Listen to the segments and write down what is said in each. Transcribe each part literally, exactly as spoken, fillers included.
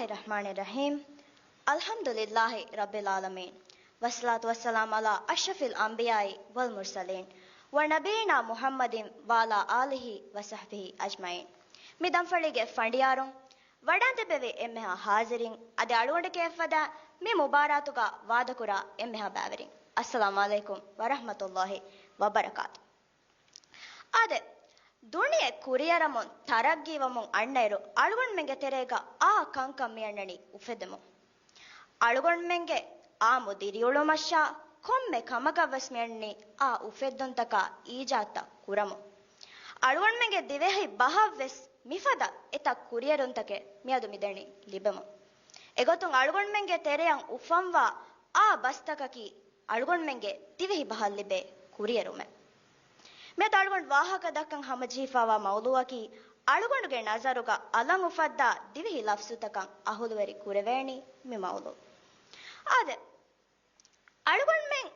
الرحمن الرحيم. الحمد لله رب العالمين. والصلاة والسلام على أشرف الأنبياء والمرسلين ونبينا محمد وعلى آله وصحبه أجمعين. މި ދަންފަޅީގެ ފަނޑިޔާރުން، ވަޑާންދެއްވެވި އެންމެހާ ހާޒިރިން، އަދި އަޅުގަނޑެކޭ އެއްފަދަ މި މުބާރާތުގަ ވާދަކުރާ އެންމެހާ ބައިވެރިން، އައްސަލާމު ޢަލައިކުމް ވަރަޙްމަތުﷲި ވަބަރަކާތު. އާދެ، ދުނިޔެ ކުރިއަރަމުން ތަރައްގީވަމުން އަންނައިރު، އަޅުގަނޑުމެންގެ ތެރޭގަ އާ ކަންކަން މިއަންނަނީ އުފެދެމުން. އަޅުގަނޑުމެންގެ އާއްމު ދިރިއުޅުމަށާ ކޮންމެ ކަމަކަށްވެސް މިއަންނަނީ އާ އުފެއްދުންތަކާ އީޖާދުތައް ކުރަމުން. އަޅުގަނޑުމެންގެ ދިވެހި ބަހަށްވެސް މިފަދަ އެތައް ކުރިއެރުންތަކެއް މިއަދު މިދަނީ ލިބެމުން. އެގޮތުން އަޅުގަނޑުމެންގެ ތެރެއަށް އުފަންވާ އާ ބަސްތަކަކީ އަޅުގަނޑުމެންގެ ދިވެހި ބަހަށް ލިބޭ ކުރިއެރުމެއް. މިއަދު އަޅުގަނޑު ވާހަކަ ދައްކަން ހަމަޖެހިފައިވާ މައުޟޫއަކީ، އަޅުގަނޑުގެ ނަޒަރުގަ އަލަށް އުފައްދާ ދިވެހި ލަފްޒުތަކަށް އަހުލުވެރި ކުރެވޭނީ މި މައުޟޫ. އާދެ، އަޅުގަނޑުމެން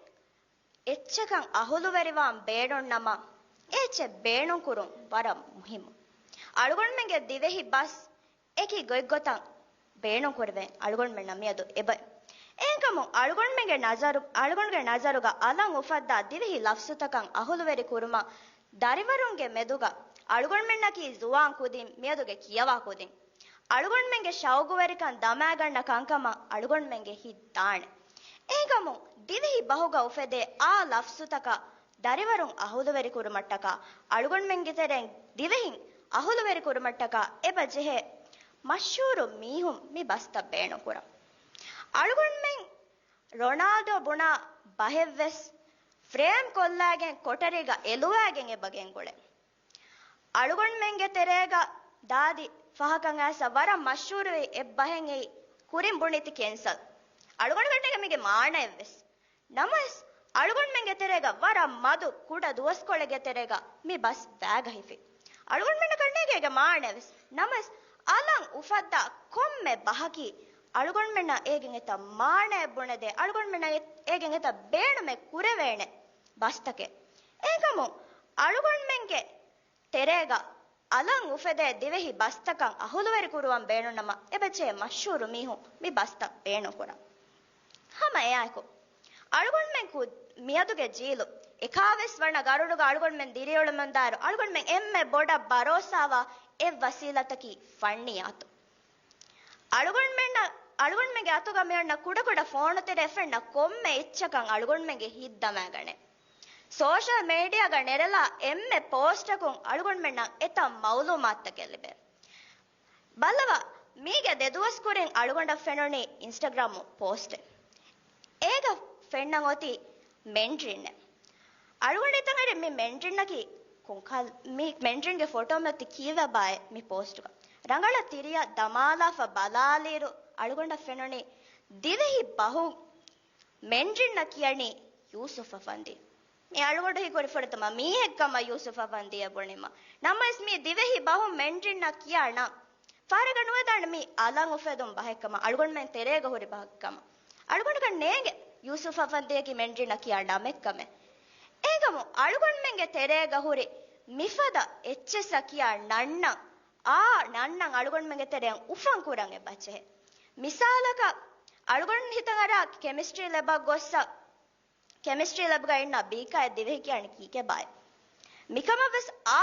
އެއްޗަކަށް އަހުލުވެރިވާން ބޭނުން ނަމަ، އެ އެއްޗެއް ބޭނުން ކުރުން ވަރަށް މުހިއްމު. އަޅުގަނޑުމެންގެ ދިވެހި ބަސް އެކި ގޮތްގޮތަށް ބޭނުން ކުރެވޭ އަޅުގަނޑުމެންނަށް މިއަދު އެބަ. އެހެންކަމުން އަޅުގަނޑުމެންގެ ނަޒަރު، އަޅުގަނޑުގެ ނަޒަރުގަ އަލަށް އުފައްދާ ދިވެހި ލަފްޒުތަކަށް އަހުލުވެރި ކުރުމަށް ދަރިވަރުންގެ މެދުގަ އަޅުގަނޑުމެންނަކީ ޒުވާން ކުދިން، މިއަދުގެ ކިޔަވާ ކުދިން. އަޅުގަނޑުމެންގެ ޝައުގުވެރިކަން ދަމާގަންނަ ކަންކަމަށް އަޅުގަނޑުމެންގެ ހިތް ދާނެ. އެހެންކަމުން ދިވެހި ބަހުގަ އުފެދޭ އާ ލަފްޒުތަކަށް ދަރިވަރުން އަހުލުވެރިކުރުމަށްޓަކާ، އަޅުގަނޑުމެންގެ ތެރެއިން ދިވެހިން އަހުލުވެރިކުރުމަށްޓަކާ އެބަ ޖެހޭ މަޝްހޫރު މީހުން މި ބަސްތައް ބޭނުންކުރަން. އަޅުގަނޑުމެން ރޮނާލްޑޯ ބުނާ ބަހެއްވެސް ފްރޭމް ކޮށްލާގެން ކޮޓަރީގަ އެލުވާގެން އެބަ ގެންގުޅޭ. އަޅުގަނޑުމެންގެ ތެރޭގަ ދާދި ފަހަކަށް އައިސް ވަރަށް މަޝްހޫރުވި އެއްބަހެއް އެއީ ކުރިން ބުނީތީ ކެންސަލް. އަޅުގަނޑުމެންނަށް މީގެ މާނައެއްވެސް. ނަމަވެސް، އަޅުގަނޑުމެންގެ ތެރޭގަ ވަރަށް މަދު ކުޑަ ދުވަސްކޮޅެއްގެ ތެރޭގަ މި ބަސް ވާގަހިފި. އަޅުގަނޑުމެންނަކަށް ނޭނގޭ އޭގެ މާނައެއްވެސް. ނަމަވެސް، އަލަށް އުފައްދާ ކޮންމެ ބަހަކީ އަޅުގަނޑުމެންނަށް އޭގެން އެތައް މާނައެއް ބުނެދޭ، އަޅުގަނޑުމެންނަށް އެ-، އޭގެން އެތައް ބޭނުމެއް ކުރެވޭނެ ބަސްތަކެއް. އެހެންކަމުން، އަޅުގަނޑުމެންގެ ތެރޭގަ އަލަށް އުފެދޭ ދިވެހި ބަސްތަކަށް އަހުލުވެރި ކުރުވަން ބޭނުންނަމަ، އެބަޖެހޭ މަޝްހޫރު މީހުން މި ބަސްތައް ބޭނުންކުރަން. ހަމަ އެއާއެކު، އަޅުގަނޑުމެން ކު-، މިއަދުގެ ޖީލު އެކާވެސް ވަނަ ގަރުޑުގަ އަޅުގަނޑުމެން ދިރިއުޅެމުންދާއިރު، އަޅުގަނޑުމެން އެންމެ ބޮޑަށް ބަރޯސާވާ އެއް ވަސީލަތަކީ ފަންނިޔާތު. އަޅުގަނޑުމެންނަށް، އަޅުގަނޑުމެންގެ އަތުގަ މިއޮންނަ ކުޑަކުޑަ ފޯނުތެރޭ ފެންނަ ކޮންމެ އެއްޗަކަށް އަޅުގަނޑުމެންގެ ހިތް ދަމާގަނޭ. ސޯޝަލް މީޑިއާގަ ނެރެލާ އެންމެ ޕޯސްޓަކުން އަޅުގަނޑުމެންނަށް އެތައް މައުލޫމާތުތަކެއް ލިބޭ. ބައްލަވާ، މީގެ ދެ ދުވަސް ކުރިން އަޅުގަނޑަށް ފެނުނީ އިންސްޓަގްރާމު ޕޯސްޓެއް. އޭގަ ފެންނަން އޮތީ މެންޑްރިންއެއް. އަޅުގަނޑު ހިތަށް އަރި މި މެންޑްރިންއަކީ ކޮންކަހަލަ-، މި މެންޑްރިންގެ ފޮޓޯ މިއޮތީ ކީއްވެބާއޭ މި ޕޯސްޓުގަ. ރަނގަޅަށް ތިރިއަށް ދަމާލާފަ ބަލާލިއިރު އަޅުގަނޑަށް ފެނުނީ ދިވެހި ބަހުން މެންޑްރިންއަށް ކިޔަނީ ޔޫސުފް އަފަންދީ. މި އަޅުގަނޑު ހީކުރި ފުރަތަމަ މީހެއްކަމަށް ޔޫސުފް އަފަންދީއަށް ބުނީމަ. ނަމަވެސް މީ ދިވެހި ބަހުން މެންޑްރިންއަށް ކިޔާ ނަން. ފަހަރަކަށް ނުވެދާނެ މީ އަލަށް އުފެދުން ބަހެއްކަމަށް، އަޅުގަނޑުމެން ތެރޭގަ ހުރި ބަހެއްކަމަށް. އަޅުގަނޑަކަށް ނޭނގެ ޔޫސުފް އަފަންދީއަކީ މެންޑްރިންއަށް ކިޔާ ނަމެއްކަމެއް. އެހެންކަމުން އަޅުގަނޑުމެންގެ ތެރޭގަ ހުރި މިފަދަ އެއްޗިއްސަށް ކިޔާ ނަންނަން، އާ ނަންނަން އަޅުގަނޑުމެންގެ ތެރެއަށް އުފަން ކުރަން އެބަޖެހޭ. މިސާލަކަށް، އަޅުގަނޑު ހިތަށް އަރާ ކެމިސްޓްރީ ލެބަށް ގޮއްސަ ކެމިސްޓްރީ ލެބްގަ އިންނަ ބީކާއެއް ދިވެހި ކިޔާނީ ކީކޭބާއޭ؟ މިކަމަށްވެސް އާ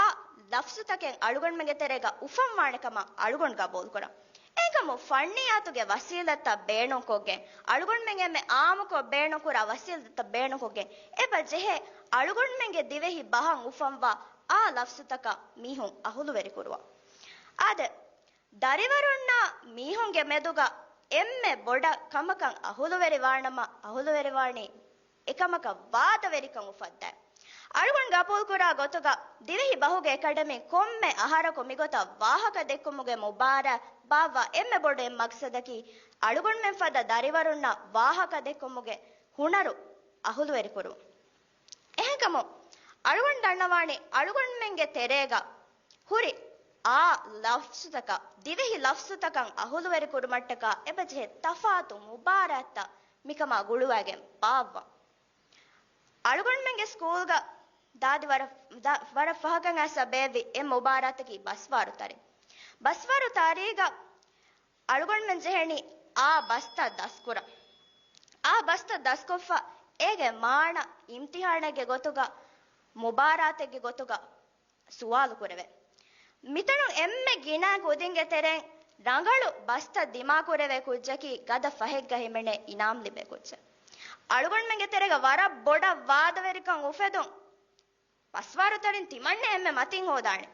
ލަފްޒުތަކެއް އަޅުގަނޑުމެންގެ ތެރޭގަ އުފަންވާނެ ކަމަށް އަޅުގަނޑު ގަބޫލުކުރަން. އެހެންކަމުން ފަންނިޔާތުގެ ވަސީލަތްތައް ބޭނުންކޮށްގެން، އަޅުގަނޑުމެން އެންމެ އާއްމުކޮށް ބޭނުންކުރާ ވަސީލަތްތައް ބޭނުންކޮށްގެން، އެބަ ޖެހޭ އަޅުގަނޑުމެންގެ ދިވެހި ބަހަށް އުފަންވާ އާ ލަފްޒުތަކަށް މީހުން އަހުލުވެރިކުރުވަން. އާދެ، ދަރިވަރުންނާ މީހުންގެ މެދުގަ އެންމެ ބޮޑަށް ކަމަކަށް އަހުލުވެރިވާނަމަ، އަހުލުވެރިވާނީ އެކަމަކަށް ވާދަވެރިކަން އުފައްދާ. އަޅުގަނޑު ގަބޫލުކުރާ ގޮތުގަ، ދިވެހި ބަހުގެ އެކަޑަމީން ކޮންމެ އަހަރަކު މިގޮތަށް ވާހަކަ ދެއްކުމުގެ މުބާރާތް ބާއްވާ އެންމެ ބޮޑު އެއް މަގްސަދަކީ، އަޅުގަނޑުމެން ފަދަ ދަރިވަރުންނަށް ވާހަކަ ދެއްކުމުގެ ހުނަރު އަހުލުވެރިކުރުން. އެހެންކަމުން، އަޅުގަނޑު ދަންނަވާނީ، އަޅުގަނޑުމެންގެ ތެރޭގަ ހުރި އާ ލަފްޒުތަކަށް، ދިވެހި ލަފްޒުތަކަށް އަހުލުވެރިކުރުމަށްޓަކާ އެބަޖެހޭ ތަފާތު މުބާރާތްތައް މިކަމާ ގުޅުވައިގެން ބާއްވަން. އަޅުގަނޑުމެންގެ ސްކޫލްގަ ދާދި ވަރަށް، ދާ، ވަރަށް ފަހަކަށް އައިސް ބޭއްވި އެއް މުބާރާތަކީ ބަސްވާރު ތަރި. ބަސްވާރު ތަރީގަ އަޅުގަނޑުމެން ޖެހެނީ އާ ބަސްތައް ދަސްކުރަން. އާ ބަސްތައް ދަސްކޮށްފަ އޭގެ މާނަ އިމްތިހާނެއްގެ ގޮތުގަ، މުބާރާތެއްގެ ގޮތުގަ ސުވާލު ކުރެވޭ. މިތަނުން އެންމެ ގިނަ ކުދިންގެ ތެރެއިން ރަނގަޅު ބަސްތައް ދިމާކުރެވޭ ކުއްޖަކީ ގަދަ ފަހެއްގަ ހިމެނޭ އިނާމް ލިބޭ ކުއްޖެއް. އަޅުގަނޑުމެންގެ ތެރޭގަ ވަރަށް ބޮޑަށް ވާދަވެރިކަން އުފެދުން. ބަސްވާރު ތަރިން ތިމަންނަ އެންމެ މަތިން ހޯދާނެ.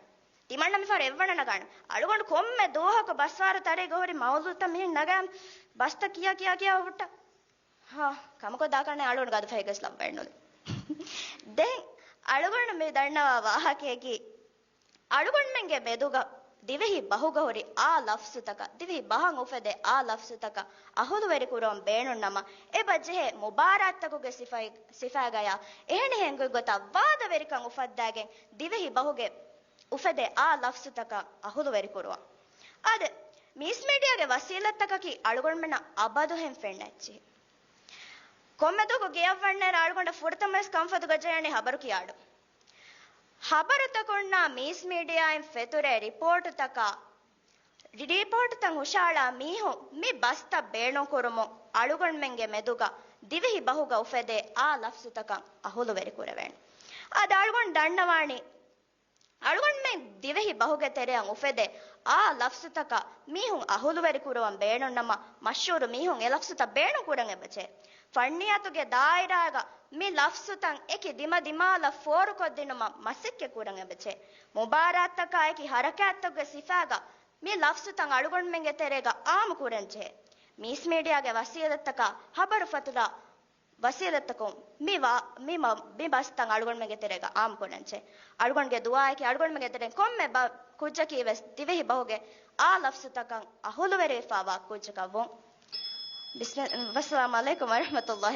ތިމަންނަ މިފަހަރު އެއްވަނަ ނަގާނެ. އަޅުގަނޑު ކޮންމެ ދުވަހަކު ބަސްވާރު ތަރޭގަ ހުރި މައުލޫދުތައް މިހެން ނަގާ ބަސްތައް ކިޔާ ކިޔާ ކިޔާ ހުއްޓަ. ހާ، ކަމަކޮށް ދާކަން އަޅުގަނޑު ގަދަ ފަހެއްގަސް ލައްވައެއްނުލި. ދެން އަޅުގަނޑު މި ދަންނަވާ ވާހަކަޔަކީ، އަޅުގަނޑުމެންގެ މެދުގަ ދިވެހި ބަހުގަ ހުރި އާ ލަފްޒުތަކަށް، ދިވެހި ބަހަށް އުފެދޭ އާ ލަފްޒުތަކަށް އަހުލުވެރި ކުރުވަން ބޭނުން ނަމަ، އެބަ ޖެހޭ މުބާރާތްތަކުގެ ސިފައި-، ސިފައިގަޔާ އެހެނިހެން ގޮތްގޮތަށް ވާދަވެރިކަން އުފައްދާގެން ދިވެހި ބަހުގެ އުފެދޭ އާ ލަފްޒުތަކަށް އަހުލުވެރި ކުރުވަން. އާދެ، މީސް މީޑިއާގެ ވަސީލަތްތަކަކީ އަޅުގަނޑުމެންނަށް އަބަދުހެން ފެންނަ އެއްޗިހި. ކޮންމެ ދުވަހަކު ގެޔަށް ވަންނައިރު އަޅުގަނޑަށް ފުރަތަމަވެސް ކަންފަތުގަ ޖެހޭނީ ހަބަރު ކިޔާއަޑު. ހަބަރުތަކުންނާ މީސް މީޑިއާއިން ފެތުރޭ ރިޕޯޓުތަކާ، ރިޕޯޓުތައް ހުށައަޅާ މީހުން މި ބަސްތައް ބޭނުންކުރުމުން އަޅުގަނޑުމެންގެ މެދުގަ ދިވެހި ބަހުގަ އުފެދޭ އާ ލަފްޒުތަކަށް އަހުލުވެރި ކުރެވޭނެ. އަދި އަޅުގަނޑު ދަންނަވާނީ، އަޅުގަނޑުމެން ދިވެހި ބަހުގެ ތެރެއަށް އުފެދޭ އާ ލަފްޒުތަކަށް މީހުން އަހުލުވެރި ކުރުވަން ބޭނުން ނަމަ، މަޝްހޫރު މީހުން އެ ލަފްޒުތައް ބޭނުން ކުރަން އެބަޖެހޭ. ފަންނިއްޔާތުގެ ދާއިރާގަ މި ލަފްޒުތައް އެކި ދިމަ ދިމާލަށް ފޯރުކޮށްދިނުމަށް މަސައްކަތް ކުރަން އެބަޖެހޭ. މުބާރާތްތަކާ އެކި ހަރަކާތްތަކުގެ ސިފައިގަ މި ލަފްޒުތައް އަޅުގަނޑުމެންގެ ތެރޭގަ އާއްމު ކުރަން ޖެހޭ. މީސް މީޑިއާގެ ވަސީލަތްތަކާ ހަބަރު ފަތުރާ ވަސީލަތްތަކުން މި ވާ-، މި މަ-، މި ބަސްތައް އަޅުގަނޑުމެންގެ ތެރޭގަ އާއްމު ކުރަން ޖެހޭ. އަޅުގަނޑުގެ ދުޢާއަކީ އަޅުގަނޑުމެންގެ ތެރެއިން ކޮންމެ ބަ-، ކުއްޖަކީ ވެސް ދިވެހި ބަހުގެ އާ ލަފްޒުތަކަށް އަހުލުވެރިވެފަވާ ކުއްޖަކަށް ވުން. ބިސްމި-، ވައްސަލާމު ޢަލައިކުމް ވަރަޙްމަތުﷲ